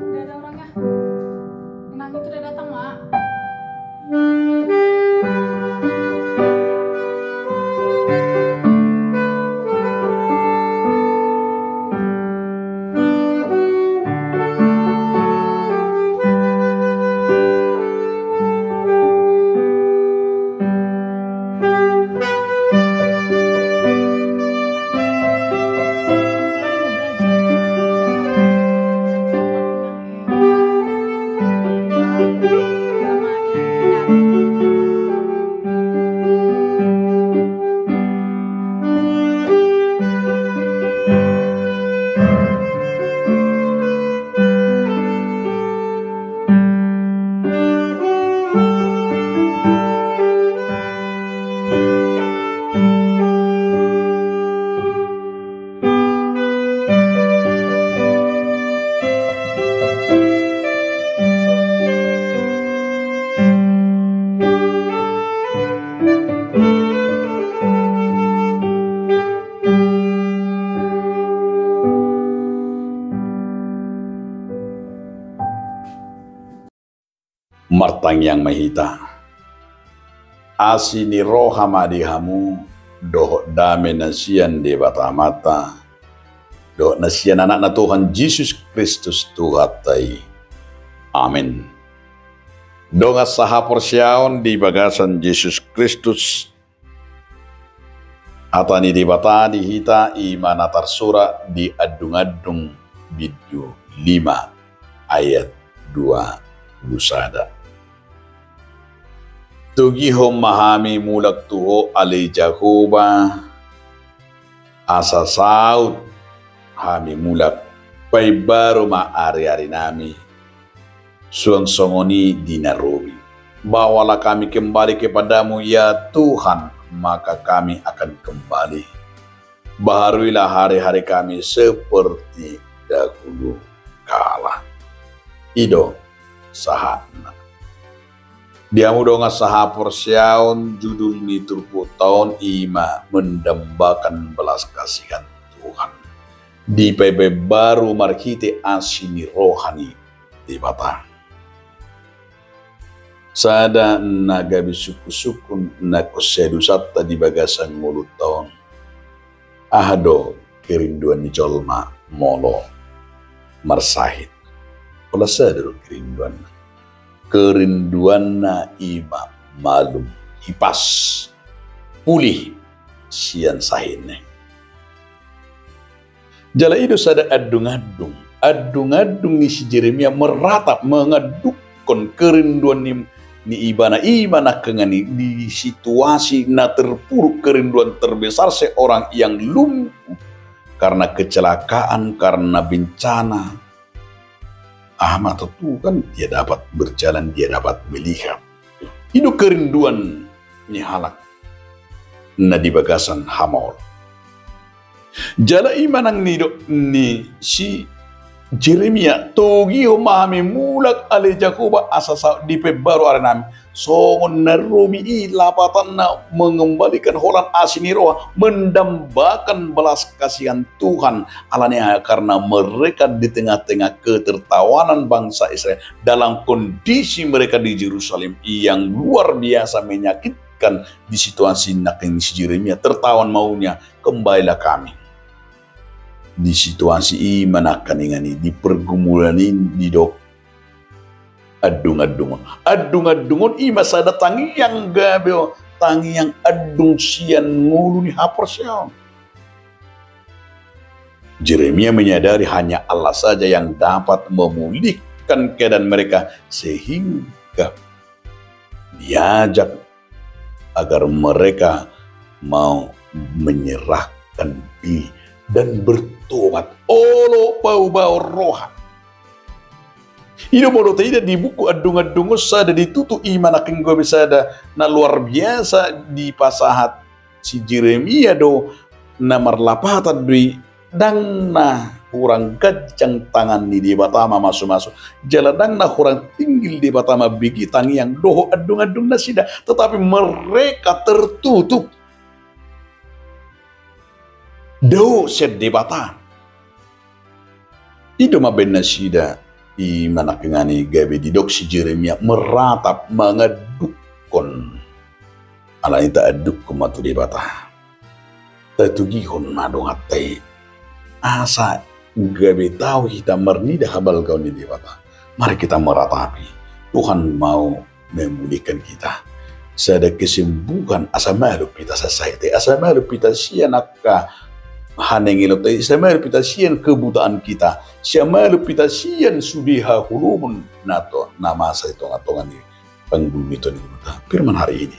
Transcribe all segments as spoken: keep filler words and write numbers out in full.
Udah ada orangnya. Nang itu udah datang, Mak. Martangiang ma hita. Asi ni roha ma di hamu, dohot dame na sian Debata Amanta, dohot na sian Anakna Tuhan Jesus Kristus Tuhanta i. Amen. Dongan sahaporseaon di bagasan Jesus Kristus, hata ni Debata di hita i ma na tarsurat di Andung-andung bindu lima ayat dua pulu sada. Togihon ma hami mulak tu Ho ale Jahowa, asa saut hami mulak, paimbaru ma ari-arinami, suang songon i di na robi. Bawalah kami kembali kepada-Mu, ya Tuhan, maka kami akan kembali. Baharuilah hari-hari kami seperti dahulu kala. I do sahatna. Di hamu dongan sahaporseaon, judul ni turpukta on i ma mendambakan belas kasihan Tuhan. Dipaimbaru marhite asi ni roha ni Debata. Sada na gabe sungkun-sungkun nangkin sian dosanta di bagasan ngolunta on. Aha do kerinduan ni jolma molo marsahit? Pola sada do kerinduanna. Kerinduanna i ma malum, hipas, pulih sian sahitna. Jala i do sada andung-andung. Andung-andung ni si Jeremia meratap, mengandungkon kerinduan ni, ni ibana i ma nangkin i di situasi na terpuruk, kerinduan terbesar seorang yang lumpuh karena kecelakaan, karena bencana. Ah, ma tentu kan dia dapat berjalan, dia dapat melihat. I do kerinduan ni halak na di bagasan hamaol. Jala i ma nang nidok ni si Jeremia, togihon ma hami mulak ale Jahowa asa saut dipaimbaru arinami. Songon na robi i lapatanna mengembalikan holan asi ni roha, mendambakan belas kasihan Tuhan. Alani aha? Karena mereka di tengah-tengah ketertawanan bangsa Israel, dalam kondisi mereka di Jerusalem yang luar biasa menyakitkan, di situasi nangkin si Jeremia tertawan maunya, kembalilah kami. Di situasi i ma nangkin i, di pergumulan i didok andung-andung on. Andung-andung on i ma sada tangiang gabe on, tangiang andung sian ngolu ni haporseaon. Jeremia menyadari hanya Allah saja yang dapat memulihkan keadaan mereka sehingga diajak agar mereka mau menyerahkan diri dan bertobat. Olo paubahon roha. I do molo taida di buku Andung-andung on sada ditutu i ma nangkin gabe sada na luar biasa dipasahat si Jeremia do na marlapatan do i, ndang na hurang ganjang tangan ni Debata mamasu-masu, jala ndang na hurang tinggil Debata mambege tangiang dohot andung-andung nasida, tetapi mereka tertutup. Dao sian Debata. I do mambaen nasida i ma nangkin i gabe didok si Jeremia meratap mangandukkon. Alani taandukkon ma tu Debata. Tatogihon ma donganta i asa gabe tau hita marnida habalgaon ni Debata. Mari kita meratapi. Tuhan mau memulihkan kita. Sada kesembuhan asa malum hita sian sahit i, asa malum hita sian angka hanengelon i, asa malum hita sian kebutaan kita, asa malum hita sian sude haholomon na to, na masa di tonga-tonga ni panggulmiton ni ngolunta. Firman hari ini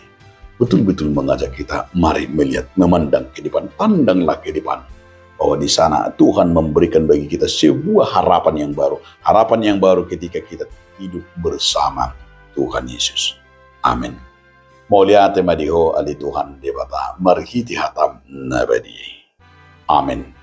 betul-betul mengajak kita, mari melihat, memandang ke depan, pandanglah ke depan. Bahwa di sana Tuhan memberikan bagi kita sebuah harapan yang baru. Harapan yang baru ketika kita hidup bersama Tuhan Yesus. Amin. Mauliate ma di Ho ale Tuhan Debata, marhite hataM na badia i. Amin.